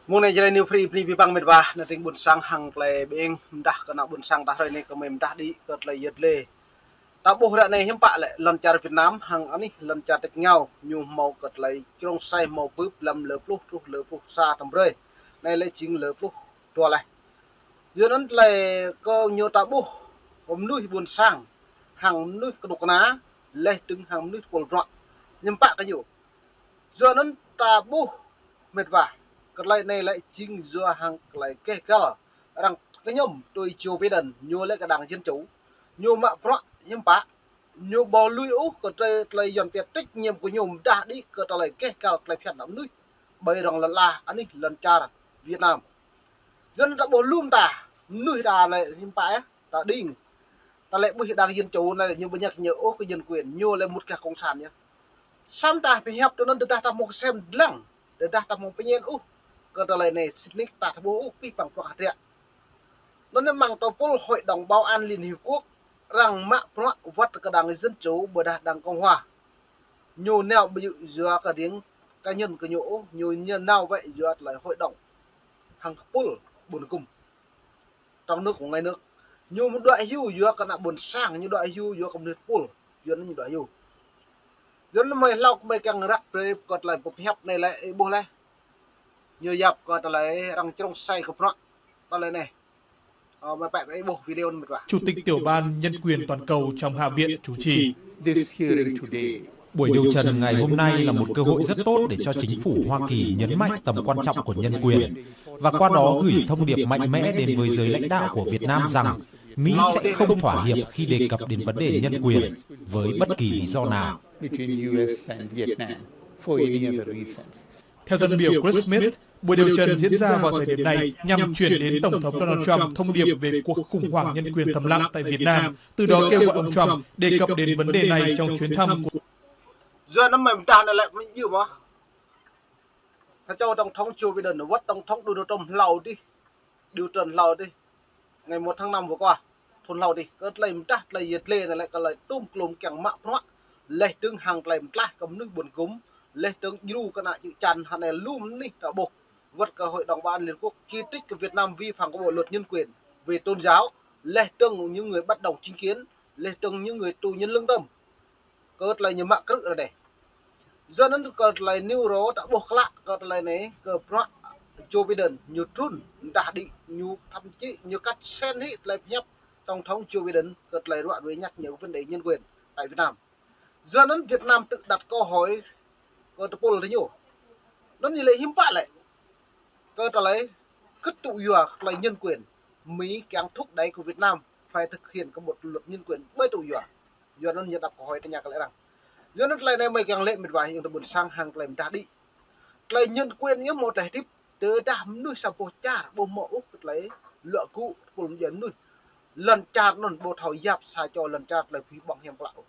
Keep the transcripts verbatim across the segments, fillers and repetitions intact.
Mơ̆ng anai Jrai New Free bơni abih bang met wa, ană tring ƀuôn sang hăng tơlơi ƀing mơdah kơ ană ƀuôn sang ta hrơi anai kơ mơi mơdah đĭ kơ tơlơi yet lê. Ta ƀuh ră anai hiư̆m pă lĕ lŏn čar Việt Nam hăng anih lŏn čar tač rơngiao ñu hmâo kơ tơlơi črông sai hmâo bưp lăm lơ pluh truh lơ pluh sa tơm brơi. Anai lĕ jing lơ pluh dua laih. Yua anŭn tơlơi kơ ñu ta ƀuh kơ mơnuih ƀuôn sang hăng mơnuih kơnuk kơna laih dơ̆ng hăng mơnuih tơpul bruă hiư̆m pă kơ ñu. Yua anŭn ta ƀuh met wa, kơ tơlơi anai lĕ jing yua hăng tơlơi keh găl arăng kơñum tui Joe Biden, ñu lĕ kơ đảng Dân Chủ, ñu mă bruă hiư̆m pă, ñu ƀu lui ôh kơ tơlơi, tơlơi yuăn pia trách nhiệm kơ ñu mơdah đĭ kơ tơlơi keh găl tơlơi phiăn ană mơnuih ƀơi rŏng lŏn ala anih lŏn čar Việt Nam. Yua anŭn ta ƀuh lŏm ta mơnuih đa lĕ hiư̆m pă yơh, ta đing. Ta lĕ ƀuh đảng Dân Chủ anai ñu ƀu ñăk ñu ôh kơ nhân quyền, ñu lĕ mŭt gah cộng sản yơh. Samơ̆ ta pơhiăp tui anŭn tơdah ta hmâo kơsem dlăng, tơdah ta hmâo pơñen ôh kơ tơlơi anai sĭt nik ta ƀu ƀuh ôh abih bang bruă hơdră. Anŭn yơh mơ̆ng tơpul Hội đồng Bảo an Liên Hiệp Quốc arăng mă bruă wơ̆t kơ đảng Dân Chủ ƀôdah đảng Cộng hòa. Ñu nao ƀu djơ̆ yua kơ riêng cá nhân kơ ñu ôh, ñu nao wơ̆t yua tơlơi hội đồng hăng tơpul ƀun gum trong nước và ngoài nước. Ñu mơ̆ đuaĭ hyu yua kơ ană ƀuôn sang, ñu đuaĭ hyu yua kơ mơnuih tơpul, yua anŭn ñu đuaĭ hyu. Yua anŭn mơi hlâo mơi kiăng răk brơi kơ tơlơi pơhiăp anai lĕ ih ƀuh laih. Ñu yap kơ tơlơi arăng črông sai kơ bruă tơlơi anai. Ơ, mơi pĕ ih ƀuh video anai met wa. Chủ tịch Tiểu ban Nhân quyền Toàn cầu trong Hạ viện chủ trì. This hearing today Buổi điều trần ngày hôm nay là một cơ hội rất tốt để cho chính phủ Hoa Kỳ nhấn mạnh tầm quan trọng của nhân quyền và qua đó gửi thông điệp mạnh mẽ đến với giới lãnh đạo của Việt Nam rằng Mỹ sẽ không thỏa hiệp khi đề cập đến vấn đề nhân quyền với bất kỳ lý do nào. Between U S and Vietnam for any other reasons. Theo dân biểu Chris Smith, buổi điều trần diễn ra vào thời điểm này nhằm chuyển đến Tổng thống Donald Trump thông điệp về cuộc khủng hoảng nhân quyền thầm lặng tại Việt Nam, từ đó kêu gọi ông Trump đề cập đến vấn đề này trong chuyến thăm của Yua anŭn mơi mơdah anai lĕ mơi djơ̆ mơ̆. Kơ čô Tổng thống Joe Biden, wơ̆t Tổng thống Donald Trump hlâo adih, điều trần hlâo adih. Ngày một tháng năm vừa qua, thŭn hlâo adih, kơ tơlơi mơdah tơlơi yet lê anai lĕ kơ tơlơi tum klum kiăng mă bruă, laih dơ̆ng hăng tơlơi mơtlaih kơ mơnuih ƀun gum, laih dơ̆ng djru kơ ană čư̆ čan hơnai lŏm anih ta ƀuh. Wơ̆t kơ Hội đồng Bảo an Liên Hợp Quốc chỉ trích kơ Việt Nam vi phạm kơ bộ luật nhân quyền về tôn giáo, laih dơ̆ng những người bất đồng chính kiến, laih dơ̆ng những người tù nhân lương tâm. Kơ tơlơi ñu mă krư̆ ră anai. Yua anŭn kơ tơlơi ñu rô ta ƀuh klă kơ tơlơi anai kơ bruă Joe Biden ñu trŭn mơdah đĭ ñu thậm chí ñu cắt xén hĭ tơlơi pơhiăp Tổng thống Joe Biden kơ tơlơi ră ruai nhắc nhở vấn đề nhân quyền tại Việt Nam. Yua anŭn Việt Nam tự đặt câu hỏi kơ tơpul ta ñu. Anŭn ñu lĕ hiư̆m pă lĕ kơ tơlơi kơtŭ yua tơlơi nhân quyền, Mỹ kiăng thúc đẩy kơ Việt Nam phải thực hiện kơ bộ luật nhân quyền ƀơi tŭ yua. Yua anŭn ñu đăp kơ hơi tơña kơ lĕ arăng. Yua anŭn tơlơi anai mơi kiăng lĕ met wa ayŏng adơi ƀuôn sang hăng tơlơi mơdah đĭ. Tơlơi nhân quyền yơh hmâo tơlơi hơdip, tơdah mơnuih sa boh čar ƀu hmâo ôh kơ tơlơi luă gŭ tơpul mơnuih. Lŏn čar anŭn ƀu thâo yap sa čô lŏn čar tơlơi abih bang hiam klă ôh.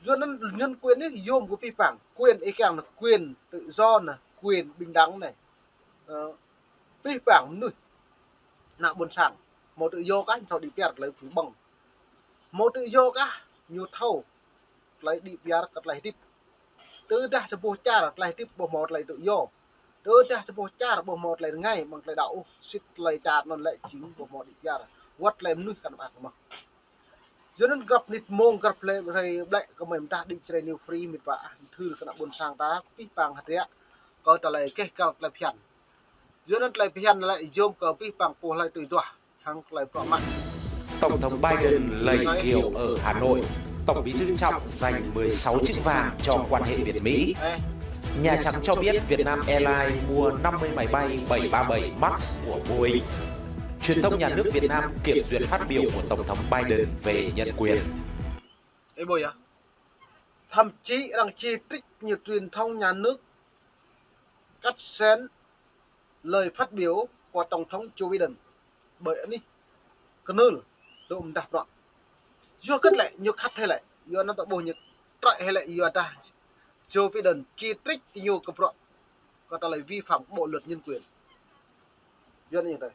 Yua anŭn nhân quyền anai yôm kơ abih bang, quyền ih kiăng anai, quyền tự do anai, quyền bình đẳng anai. Ơ, abih bang mơnuih ană ƀuôn sang hmâo tự do kah ñu thâo đĭ piar tơlơi abih bang. Hmâo tự do kah ñu thâo tơlơi đĭ piar kơ tơlơi hơdip. Tơdah sa boh čar tơlơi hơdip ƀu hmâo tơlơi tự do, tơdah sa boh čar ƀu hmâo tơlơi rơngai amăng tơlơi đaŏ ôh, sĭt tơlơi čar anŭn lĕ jing ƀu hmâo đĭ piar. Wơ̆t tơlơi mơnuih kăn mơak mơ̆. Yua anŭn grăp mơnit mông grăp hrơi, hrơi ƀlĕ kơ mơi mơdah đĭ Jrai New Free met wa ah, mơthưr kơ ană ƀuôn sang ta abih bang hơdră kơ tơlơi keh găl tơlơi phiăn. Yua anŭn tơlơi phiăn lĕ yôm kơ abih bang pô hlơi tui duah hăng tơlơi bruă mă. Tổng thống Biden lầy kiệu ở Hà Nội. Tổng bí thư Trọng dành mười sáu chiếc vàng cho quan hệ Việt Mỹ. Ơ. Nhà Trắng cho biết Vietnam Airlines mua năm mươi máy bay bảy ba bảy Max của Boeing. Truyền thông nhà nước Việt Nam kiểm duyệt phát biểu của Tổng thống Biden về nhân quyền. Ơ, ƀuh yơh. Thậm chí arăng chỉ trích ñu truyền thông nhà nước cắt xén lời phát biểu của Tổng thống Joe Biden ƀơi anih kơnưl dŏ mơdah bruă. Yua hơget lĕ ñu khăt hĭ lĕ, yua anŭn ta ƀuh ñu trăi hĭ lĕ yua dah Joe Biden chỉ trích ñu kơ bruă kơ tơlơi vi phạm bộ luật nhân quyền. Yua anŭn tơi.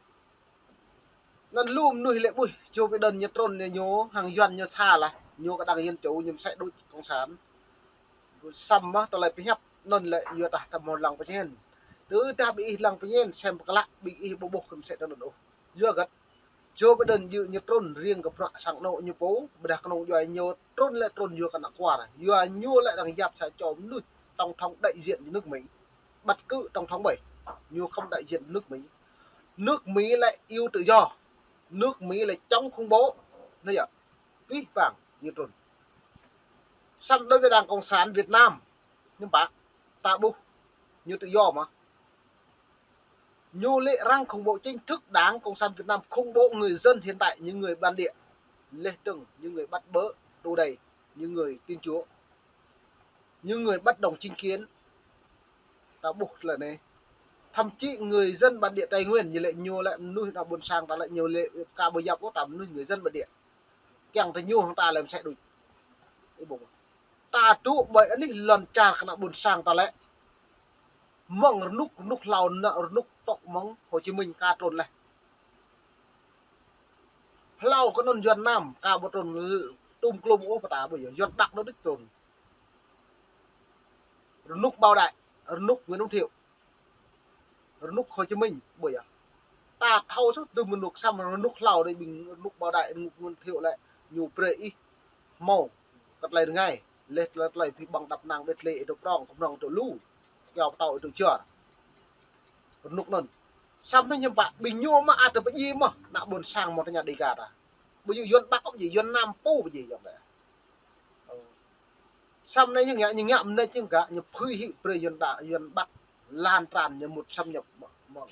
Anŭn lu mơnuih lĕ ƀuh Joe Biden ñu trŭn ñu hăng Yuan ñu sa laih, ñu kơ đảng Dân Chủ ñu mơsĕ đôč cộng sản. Samơ̆ tơlơi pơhiăp anŭn lĕ yua dah ta hmâo lăng pơčen. Tơdah ƀing ih lăng pơñen sem pơklă, ƀing ih ƀu ƀuh kơ mơsĕ tơnŭn ôh. Yua hơget? Joe Biden djơ̆ ñu trŭn riêng kơ bruă sang anŏ ñu pô, ƀôdah kơnơ̆ng djuai ñu trŭn lĕ trŭn yua kơ ană kuar. Yua ñu lĕ arăng yap sa čô mơnuih tổng thống đại diện cho nước Mỹ. Bất cứ tổng thống ƀơi. Ñu không đại diện nước Mỹ. Nước Mỹ lĕ yêu tự do. Nước Mỹ lĕ chống khủng bố. Anai yơh. Pih pang ñu trŭn. Samơ̆ đối với Đảng Cộng sản Việt Nam, ñu pă, ta ƀuh, ñu tự do mơ̆. Ñu lĕ arăng khủng bố chính thức Đảng Cộng sản Việt Nam khủng bố người dân hiện tại, những người bản địa. Leh dơ̆ng, những người bắt bớ, tù đày, những người tin chúa, những người bất đồng chính kiến. Ta ƀuh tơlơi anai. Thậm chí người dân bản địa Tây Nguyên ñu lĕ ñu lĕ mơnuih ană ƀôn sang ta lĕ ñu lĕ ka ƀu yap ôh ta mơnuih người dân bản địa. Kiăng tơ ñu hăng ta lĕ mơsĕ đôč. Ih ƀuh. Ta tŭ ƀơi anih lŏn čar kơ ană ƀôn sang ta lĕ. Mơ̆ng rơnŭk, rơnŭk hlâo anŭn, rơnŭk tŏ mơ̆ng Hồ Chí Minh ka trŭn laih. Hlâo kơ anŭn Yuan Nam ka ƀu trŭn l-, tŭm klŭm ôh pơ ta ƀu yơh. Yuan Bắc anŭn đôč trŭn. Rơnŭk Bảo Đại, rơnŭk Nguyễn Văn Thiệu. Rơnŭk Hồ Chí Minh, ƀu yơh. Ta thâo sŭ tŭm rơnŭk, samơ̆ rơnŭk hlâo đôč ƀing rơnŭk Bảo Đại, rơnŭk Nguyễn Văn Thiệu lĕ ñu brơi ih hmâo kơ tơlơi rơngai, leh tơlơi, tơlơi pơhiăp ƀơ̆ng đăp năng đet lĕ ih dŏ prŏng, kơnơ̆ng dŏ lu, kyâo pơtâo ih dŏ čar. Rơnŭk anŭn. Samơ̆ hiư̆m pă, ƀing ñu mơ̆ ăt pơdjai mơ̆, ană ƀôn sang mơ̆ tơña Dega ta. Ƀu djơ̆ Yuan Bắc ôh, ƀu djơ̆ Yuan Nam pô ƀu djơ̆ yơh. Samơ̆ anai ñu ngă, ñu ngă mơ̆n anai jing gah, ñu phưi hĭ brơi Yuan Đa, Yuan Bắc lan tràn ñu mŭt xâm nhập mơ̆, mơ̆.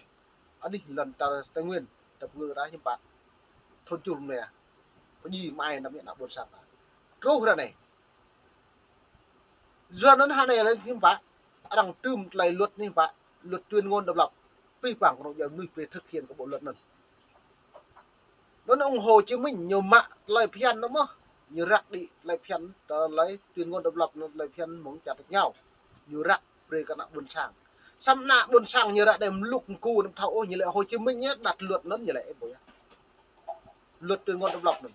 Anih lŏn ta Tây Nguyên, ta pơngư ta hiư̆m pă. Thun čul mơ̆ anai. Pơdjai mơai năm ană ƀôn sang ta. Truh ră anai. Yua anŭn hơnai lĕ hiư̆m pă, arăng tŭm tơlơi luật anai hiư̆m pă, luật tuyên ngôn độc lập. Pih pang kơnơ̆ng djai mơnuih brơi thực hiện kơ bộ luật anŭn. Anŭn ông Hồ Chí Minh ñu mă tơlơi phiăn anŭn mơ̆n, ñu răk đĭ tơlơi phiăn tơlơi tuyên ngôn độc lập anŭn tơlơi phiăn mơ̆ng čar tač rơngiao. Ñu răk brơi kơ ană ƀôn sang. Samơ̆ ană ƀôn sang ñu răk đe mlŭk mgu anăm thâo ôh, ñu lĕ Hồ Chí Minh ñu đặt luật anŭn ñu lĕ ih ƀuh yơh. Luật tuyên ngôn độc lập anŭn.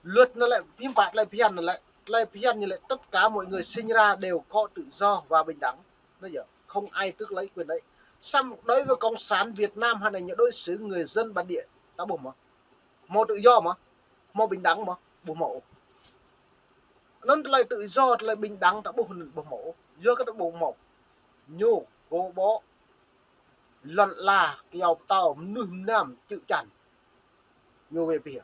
Luật anŭn lĕ, hiư̆m pă tơlơi phiăn anŭn lĕ, tơlơi phiăn anŭn lĕ, tất cả mọi người sinh ra đều có tự do và bình đẳng. Anŭn yơh, không ai tước lấy quyền đấy. Samơ̆ đối với cộng sản Việt Nam hơnai ñu đối xử người dân bản địa, ta ƀuh mơ̆. Hmâo tự do mơ̆, hmâo bình đẳng mơ̆, ƀu hmâo ôh. Anŭn tơlơi tự do, tơlơi bình đẳng ta ƀuh anŭn ƀu hmâo ôh. Yua kơ ta ƀu hmâo. Ñu, gô ƀô̆, lŏn ala, kyâo pơtâo, mơnuih mơnam, čư̆ čan. Ñu wai pia.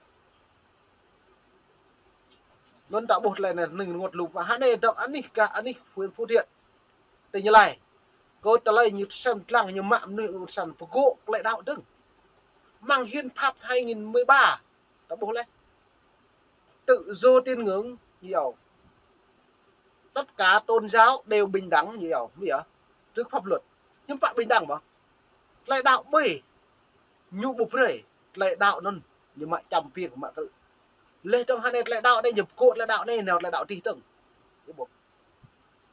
Anŭn ta ƀuh tơlơi anai ning rơngot lu mă. Hơnai dŏ anih gah anih Phú, Phú Thiện. Tỉnh Gia Lai. Kơ tơlơi ñu sem lăng ñu mă mơnuih ƀôn sang pơgô̆ tơlơi đaŏ dơ̆ng. Mơ̆ng hiến pháp hai nghìn mười ba. Ta ƀuh laih. Tự do tín ngưỡng, ñu yơh. Tất cả tôn giáo đều bình đẳng, ñu yơh, mơ̆ yơh, trước pháp luật. Hiư̆m pă bình đẳng mơ̆. Tơlơi đaŏ ƀơi, ñu ƀu brơi, tơlơi đaŏ anŭn, ñu mă čăm piêng, mă kơ. Leh dơ̆ng hơnai tơlơi đaŏ anai, ñu pơgô̆ tơlơi đaŏ anai, nao tơlơi đaŏ adih dơ̆ng. Ih ƀuh.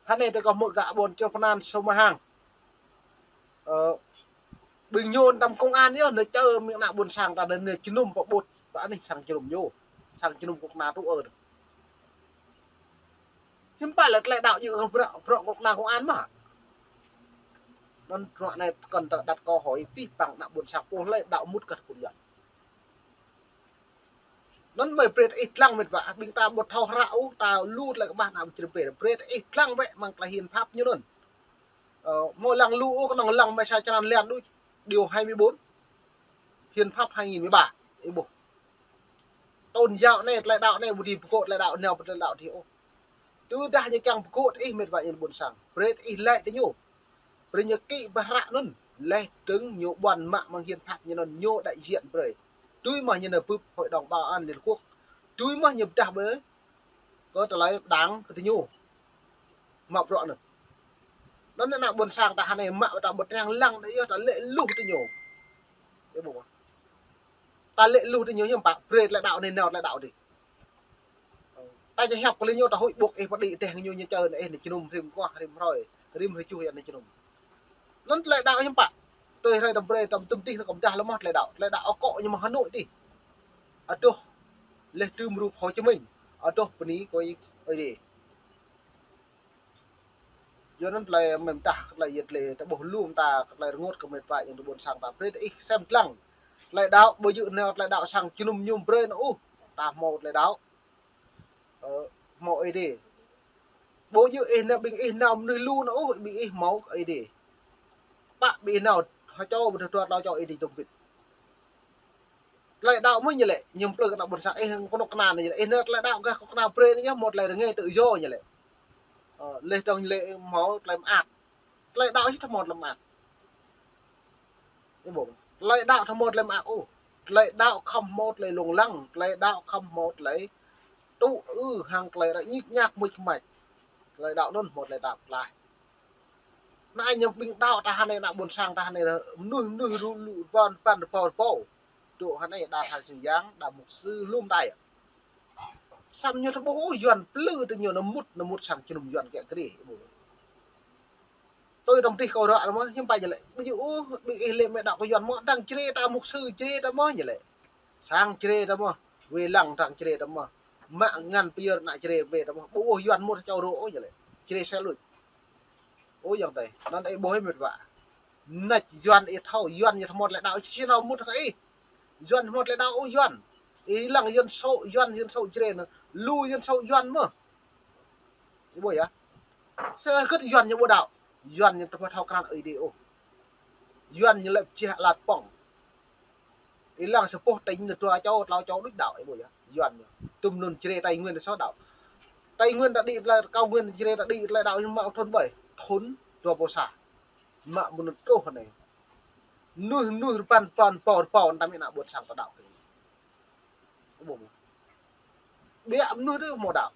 Hơnai tơ kâo hmư̆ gah ƀôn čar Pơnan Sô Ma Hang. Ơ, ƀing ñu tam công an yơh, ñu čơ mơ̆ng ană ƀôn sang ta anŭn ñu jơnum pơƀut, pơ anih sang jơnum ñu. Sang jơnum kơ kơna tŭ ơ. Hiư̆m pă lĕ tơlơi đaŏ djơ̆ kơ bruă, bruă kơ kơna công an mơ̆. Anŭn bruă anai kŏn ta đặt câu hỏi pih pang ană ƀôn sang pô tơlơi đaŏ mŭt kơ kŭn yơh. Anŭn mơi brơi ih lăng mĕt wa, ƀing ta ƀu thâo hră ôh, ta lu tơlơi kơƀah ană ƀôn čar brơi, brơi ih lăng wĕ mơ̆ng tơlơi hiến pháp ñu anŭn. Ơ, hmâo lăng lu ôh, kơnơ̆ng lăng mơi sa črăn lan đôč, điều hai mươi bốn, hiến pháp hai nghìn mười ba, ih ƀuh. Tôn giáo anai, tơlơi đaŏ anai, ƀu dưi pơgô̆ tơlơi đaŏ, nao pơ tơlơi đaŏ adih ôh. Tơdah ñu kiăng pơgô̆ ih mĕt wa ih ƀôn sang, brơi ih laĭ tơ ñu. Brơi ñu kĭ pơ hră anŭn, leh dơ̆ng ñu ƀuăn mă mơ̆ng hiến pháp ñu anŭn, ñu đại diện brơi. Tui mơ̆ ñu nao bưp Hội đồng Bảo an Liên Hợp Quốc. Tui mơ̆ ñu pơdah ƀơi kơ tơlơi đảng kơ tơ ñu. Mă bruă anŭn. Anŭn ană ƀôn sang ta hơnai mă ta ƀu tring lăng đơi yơh, ta lĕ luh tơ ñu. Ih ƀuh. Ta lĕ luh tơ ñu hiư̆m pă, brơi tơlơi đaŏ anai nao tơlơi đaŏ adih. Ta čơhiăp kơ lĕ ñu ta huĭ ƀôk ih pơđĭ teh ñu ñu čơ anai ih anai jơnum rĭm guah, rĭm hrơi, rĭm hrơi čuh anai jơnum. Anŭn tơlơi đaŏ hiư̆m pă. Tui hrơi đăm brơi, đăm tơm dih anai kâo pơdah lơ̆m mơ̆ tơlơi đaŏ. Tơlơi đaŏ akŏ ñu mơ̆ng Hà Nội adih. Adoh, leh tơm rup Hồ Chí Minh. Adoh bơni kơ Ơi Adai. Yua anŭn tơlơi mơ̆ng tah tơlơi yet lĕ ta ƀuh lu mơta tơlơi rơngot kơ mĕt wa yang tơ ƀôn sang ta brơi ta ih sem tlang. Tơlơi đaŏ ƀu djơ̆ nao tơlơi đaŏ sang jơnum ñu brơi nao ôh. Ta hmâo tơlơi đaŏ. Ơ, hmâo Ơi Adai. Ƀu djơ̆ ih nao ƀing ih nao mơnuih lu nao ôh, ƀing ih hmâo Ơi Adai. Pă ƀing ih nao, hơčâo ƀu dua tlâo čô Ơi Adai tơm pit. Tơlơi đaŏ mơ̆ ñu lĕ, ñu plư kơ ană ƀôn sang ih kơnuk kơna ñu lĕ, ih nao tơlơi đaŏ gah kơnuk kơna brơi ñu hmâo tơlơi rơngai tự do ñu lĕ. Ơ, leh dong lĕ hmâo tơlơi mơak. Tơlơi đaŏ ih thâo hmâo tơlơi mơak. Ih ƀuh. Tơlơi đaŏ thâo hmâo tơlơi mơak ôh. Tơlơi đaŏ khŏm hmâo tơlơi lông lăng, tơlơi đaŏ khŏm hmâo tơlơi tŭ ư hăng tơlơi ră ñik ñak muč kơmač. Tơlơi đaŏ anŭn hmâo tơlơi đaŏ tlaih. Anai ñu ƀing đaŏ ta hơnai ană ƀôn sang ta hơnai mơnuih mơnuih lu lu ƀan ƀan rơbâo rơbâo. Tŭ hơnai đa tha sing yang, đa mục sư lu mơtai. Samơ̆ ñu thâo ƀuh ôh Yuan plư tơ ñu nao mŭt, nao mŭt sang jơnum Yuan kiăng krê. Tui tơm tih kâo ră anai mơ̆, hiư̆m pă ñu lĕ. Ƀu djơ̆ ôh, ƀing ih lĕ mĕt đaŏ kơ Yuan mơ̆, dang črê ta mục sư črê ta mơ̆ ñu lĕ. Sang črê ta mơ̆, wai lăng dang črê ta mơ̆. Mă ngăn pơyơr ană črê pĕ ta mơ̆. Ƀu ôh Yuan mŭt čâo rô ôh ñu lĕ. Črê sel luč. Ơ, yang tơi. Anŭn ih ƀuh mĕt wa. Nač Yuan ih thâo, Yuan ñu thâo hmâo tơlơi đaŏ ih či nao mŭt hăng ih. Yuan hmâo tơlơi đaŏ ôh Yuan. Ih lăng Yuan sô, Yuan, Yuan sô črê nao. Lu Yuan sô Yuan mơ̆. Ih ƀuh yơh. Sa hơget Yuan ñu ƀu đaŏ. Yuan ñu tơpă thâo krăn Ơi Adai ôh. Yuan ñu lĕ pơčeh alat pŏng. Ih lăng sa boh tỉnh nao dua čô, tlâo čô đôč đaŏ, ih ƀuh yơh. Yuan ñu. Tơm anŭn črê Tây Nguyên soh đaŏ. Tây Nguyên ta đĭ tơlơi, Cao Nguyên črê ta đĭ tơlơi đaŏ ñu mă thun ƀơi. Thun dua pluh sa. Mă mơnŭn truh anai. Mơnuih, mơnuih rơbăn, ƀan, pô, pô, anăm ih ană ƀôn sang ta đaŏ. Ƀuh. Biă mơnuih tơ hmâo đaŏ.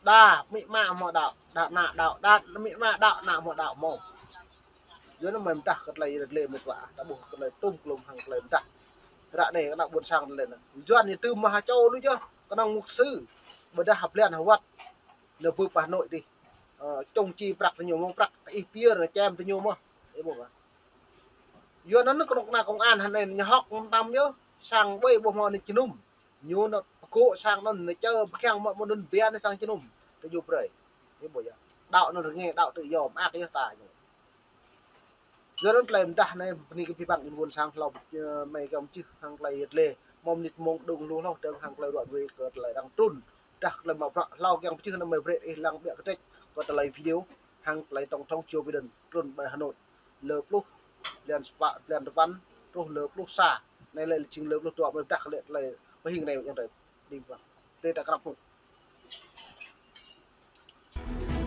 Đa, amĭ ama hmâo đaŏ, đa ană đaŏ, đa amĭ ama đaŏ, ană hmâo đaŏ hmâo. Yua anŭn mơ̆ mơdah kơ tơlơi rơglê mĕt wa, ta ƀuh kơ tơlơi tŭm klum hăng tơlơi mơdah. Ră anai kơ ană ƀôn sang tơlơi anŭn. Yuan ñu tŭm mă hơčâo lu yơh, kơnơ̆ng mục sư. Ƀôdah hơblan hơwăt. Nao bưp pơ Hà Nội dih. Ơ, čung či prăk tơ ñu mơ̆ prăk, ih pơyơr nao čem tơ ñu mơ̆. Ih ƀuh mơ̆. Yua anŭn kơnuk kơna công an hơnai ñu hơ̆k mơtam yơh, sang ƀơi ƀuh mơ̆ anai jơnum. Ñu nao pơgô̆ sang anŭn, nao čơ pơkiăng mă mơ̆ anŭn biă anai sang jơnum. Tơ ñu brơi. Ih ƀuh yơh. Đaŏ anŭn rơngai, đaŏ tự do, mơak yơh ta ñu. Yua anŭn tơlơi mơdah anai, bơni kơ abih bang ƀing ƀôn sang hlâo, ơ, mơi kiăng pơčeh hăng tơlơi yet lĕ. Mơ̆ mơnit mông đung lu hlâo dơ̆ng hăng tơlơi ruă ruai kơ tơlơi arăng trŭn. Dah tơlơi mă bruă hlâo kiăng pơčeh anŭn mơi brơi ih lăng biă kơtĕč kơ tơlơi video hăng tơlơi Tổng thống Joe Biden trŭn ƀơi Hà Nội. Lơ pluh, blan sapă, blan sapăn, truh lơ pluh sa. Anai lĕ jing lơ pluh dua mơi dah kơ lĕ tơlơi pơhing anai yang tơi. Đi vâng. Đi ta krăp hŭt.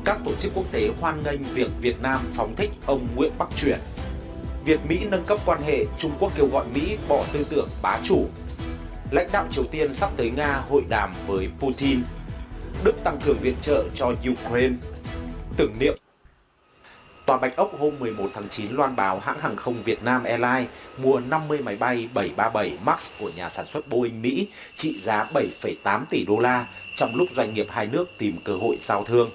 Các tổ chức quốc tế hoan nghênh việc Việt Nam phóng thích ông Nguyễn Bắc Truyển. Việt Mỹ nâng cấp quan hệ, Trung Quốc kêu gọi Mỹ bỏ tư tưởng bá chủ. Lãnh đạo Triều Tiên sắp tới Nga hội đàm với Putin. Đức tăng cường viện trợ cho Ukraine. Tưởng niệm. Tòa Bạch Ốc hôm mười một tháng chín loan báo hãng hàng không Việt Nam Airlines mua năm mươi máy bay bảy ba bảy Max của nhà sản xuất Boeing Mỹ trị giá bảy phẩy tám tỷ đô la trong lúc doanh nghiệp hai nước tìm cơ hội giao thương.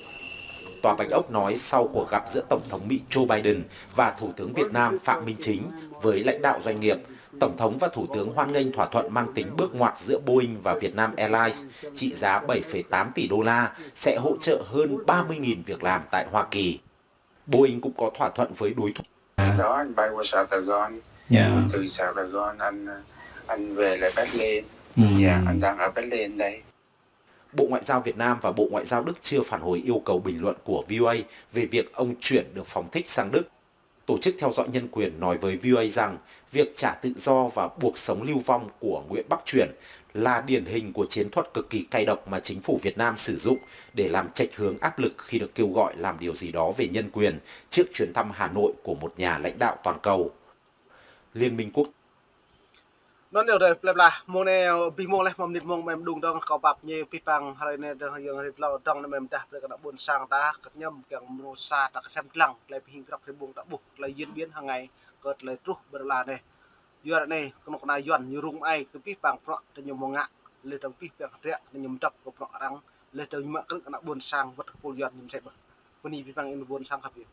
Tòa Bạch Ốc nói sau cuộc gặp giữa Tổng thống Mỹ Joe Biden và Thủ tướng Việt Nam Phạm Minh Chính với lãnh đạo doanh nghiệp, Tổng thống và Thủ tướng hoan nghênh thỏa thuận mang tính bước ngoặt giữa Boeing và Vietnam Airlines trị giá bảy phẩy tám tỷ đô la sẽ hỗ trợ hơn ba mươi nghìn việc làm tại Hoa Kỳ. Boeing cũng có thỏa thuận với đối thủ. Đó, anh bay qua Sài Gòn. Dạ. Từ Sài Gòn anh, anh về lại Berlin. Ừ. Dạ, anh đang ở Berlin đây. Bộ Ngoại giao Việt Nam và Bộ Ngoại giao Đức chưa phản hồi yêu cầu bình luận của V O A về việc ông Truyển được phóng thích sang Đức. Tổ chức theo dõi nhân quyền nói với V O A rằng việc trả tự do và buộc sống lưu vong của Nguyễn Bắc Truyển là điển hình của chiến thuật cực kỳ cay độc mà chính phủ Việt Nam sử dụng để làm chệch hướng áp lực khi được kêu gọi làm điều gì đó về nhân quyền trước chuyến thăm Hà Nội của một nhà lãnh đạo toàn cầu. Liên minh quốc Anŭn yơh dah plơi pla, mông anai, abih mông leh, mơ̆ mơnit mông mơi đung dơ̆ng kâo pap ñu abih bang hrơi anai dơ̆ng, yang hrơi tlâo dơ̆ng anai mơi mơdah brơi kơ ană ƀôn sang ta, kơ ñăm kiăng mrô sa ta kơsem lăng, tơlơi pơhing krăp rơbung ta ƀuh, tơlơi diễn biến hàng ngày, kơ tơlơi truh ƀơi lŏn anai. Yua anai, kơnuk kơna Yuan, ñu rŭng ai, kơ abih bang prŏ, tơ ñu hmâo ngă, leh dơ̆ng abih bang hơdră, tơ ñu mơdăp kơ prŏ arăng, leh dơ̆ng ñu mă krư̆ kơ ană ƀôn sang, wơ̆t kơ pôl Yuan ñu mơsĕ ƀơh. Bơni abih bang ƀing ƀôn sang khăp yơh.